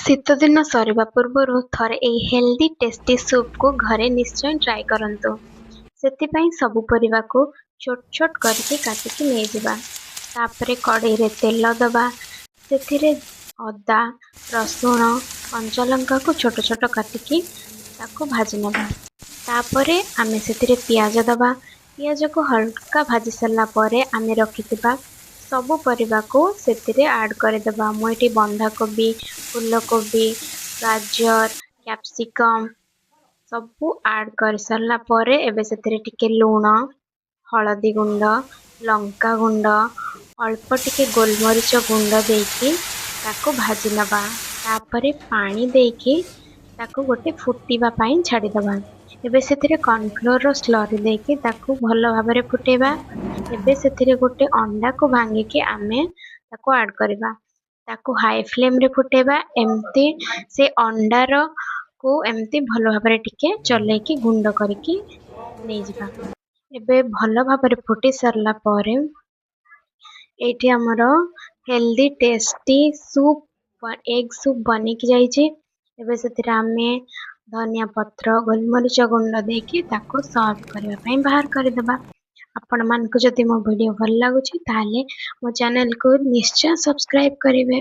ଶୀତଦିନ ସରିବା ପୂର୍ବରୁ ଥରେ ଏଇ ହେଲ୍ଦି ଟେଷ୍ଟି ସୁପ୍କୁ ଘରେ ନିଶ୍ଚୟ ଟ୍ରାଏ କରନ୍ତୁ। ସେଥିପାଇଁ ସବୁ ପରିବାକୁ ଛୋଟ ଛୋଟ କରିକି କାଟିକି ନେଇଯିବା। ତାପରେ କଡ଼େଇରେ ତେଲ ଦେବା। ସେଥିରେ ଅଦା, ରସୁଣ, କଞ୍ଚା ଲଙ୍କାକୁ ଛୋଟ ଛୋଟ କାଟିକି ତାକୁ ଭାଜି ନେବା। ତାପରେ ଆମେ ସେଥିରେ ପିଆଜ ଦେବା। ପିଆଜକୁ ହାଲକା ଭାଜି ସାରିଲା ପରେ ଆମେ ରଖିଥିବା ସବୁ ପରିବାକୁ ସେଥିରେ ଆଡ଼୍ କରିଦେବା। ମୁଁ ଏଠି ବନ୍ଧାକୋବି, ଫୁଲକୋବି, ଗାଜର, କ୍ୟାପ୍ସିକମ୍ ସବୁ ଆଡ଼୍ କରିସାରିଲା ପରେ ଏବେ ସେଥିରେ ଟିକେ ଲୁଣ, ହଳଦୀ ଗୁଣ୍ଡ, ଲଙ୍କା ଗୁଣ୍ଡ, ଅଳ୍ପ ଟିକେ ଗୋଲମରିଚ ଗୁଣ୍ଡ ଦେଇକି ତାକୁ ଭାଜି ନେବା। ତାପରେ ପାଣି ଦେଇକି ତାକୁ ଗୋଟେ ଫୁଟିବା ପାଇଁ ଛାଡ଼ିଦେବା। ଏବେ ସେଥିରେ କର୍ଣ୍ଣଫ୍ଲୋରର ସ୍ଲରି ଦେଇକି ତାକୁ ଭଲ ଭାବରେ ଫୁଟେଇବା। ଏବେ ସେଥିରେ ଗୋଟେ ଅଣ୍ଡାକୁ ଭାଙ୍ଗିକି ଆମେ ତାକୁ ଆଡ଼୍ କରିବା। ତାକୁ ହାଇ ଫ୍ଲେମ୍ରେ ଫୁଟେଇବା। ଏମିତି ସେ ଅଣ୍ଡାର କୁ ଏମିତି ଭଲ ଭାବରେ ଟିକେ ଚଲେଇକି ଗୁଣ୍ଡ କରିକି ନେଇଯିବା। ଏବେ ଭଲ ଭାବରେ ଫୁଟି ସାରିଲା ପରେ ଏଇଠି ଆମର healthy tasty soup, egg soup ବନିକି ଯାଇଛି। ଏବେ ସେଥିରେ ଆମେ ଧନିଆ ପତ୍ର, ଗୋଲମରିଚ ଗୁଣ୍ଡ ଦେଇକି ତାକୁ ସର୍ଭ କରିବା ପାଇଁ ବାହାର କରିଦେବା। ଆପଣମାନଙ୍କୁ ଯଦି ମୋ ଭିଡ଼ିଓ ଭଲ ଲାଗୁଛି, ତାହେଲେ ମୋ ଚ୍ୟାନେଲକୁ ନିଶ୍ଚୟ ସବସ୍କ୍ରାଇବ୍ କରିବେ।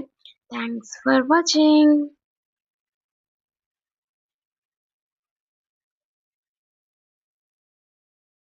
Thanks for watching.